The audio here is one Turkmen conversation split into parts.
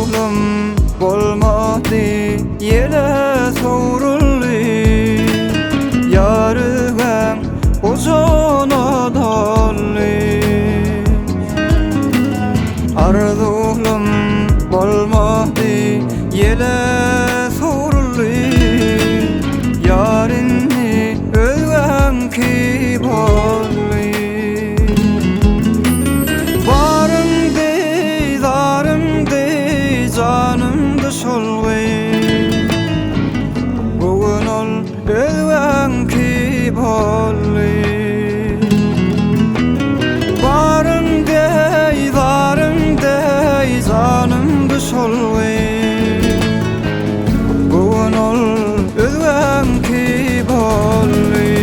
Arzuwlym bolmady ýele sowruldy Ýar özgäň gujagyna doldy Arzuwlym bolmady ýele sowruldy Ýar indi özgäňki boldy Barymdy, zarymdy, janymdy şol gyz. Bu gün ol özgäňki boldy. Barymdy, zarymdy, janymdy şol gyz. Bu gün ol özgäňki boldy.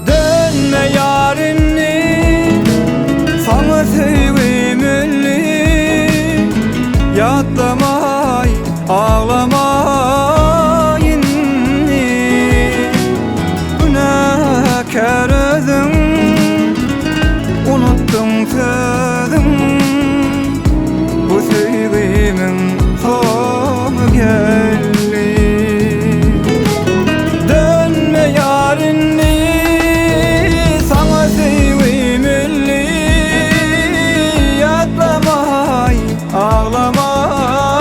Dönme ýar indi, saňa söýgim öldi. Ýatlamaý, aglamaý indi. Günäkär özüň, unutdyň sözüň. Bu söýgimiň soňy geldi. Dönme ýar indi, saňa söýgim öldi. Ýatlamaý, aglamaý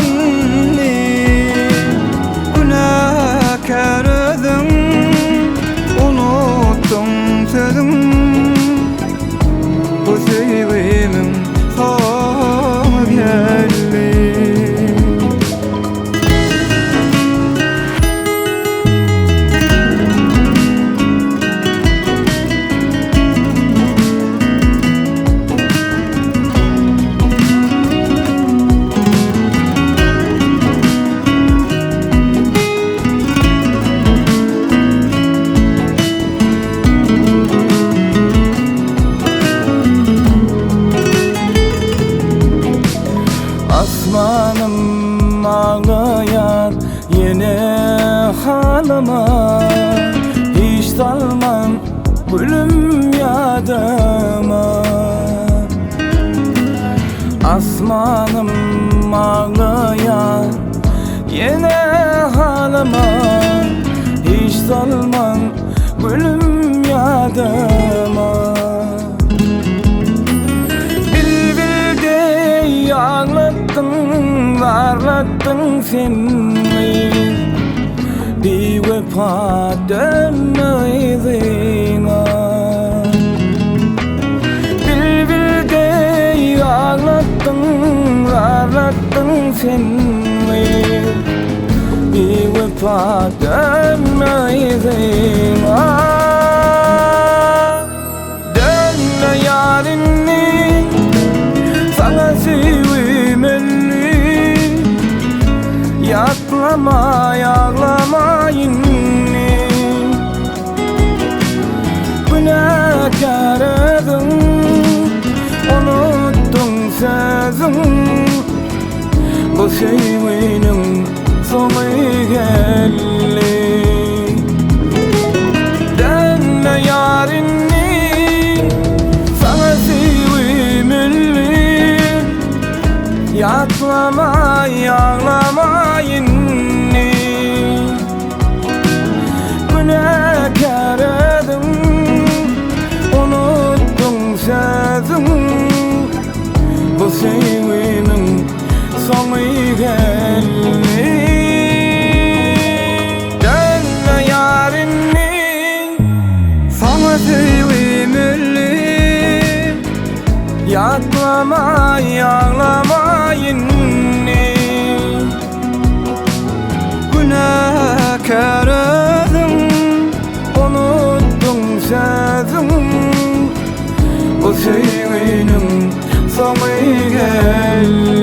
indi. Günäkär özüň, unutdyň sözüň. Bu söýgimiň soňy geldi. Asmanym aglaýar ýene halyma Hiç salmaň gülüm ýadyma Asmanym aglaýar ýene halyma Hiç salmaň gülüm ýadyma Bilbil deý aglatdyň, zarlatdyň sen gyz Biwepa dönme yzyňa Bilbil deý aglatdyň, zarlatdyň sen gyz Biwepa dönme yzyňa Dönme ýar indi, saňa söýgim öldi. Ýatlama, aglama indi. Günäkär özüň, unutdyň sözüň. Bu söýginiň soňy geldi. Dönme ýar indi, saňa söýgim öldi. Ýatlama, aglama indi. Günäkär özüň, unutdyň sözüň. Bu söýginiň soňy geldi. Dönme ýar indi. Saňa söýgim öldi. Ýatlama, aglama indi. Günäkär özüň. Unutdyň sözüň. Bu söýginiň soňy geldi.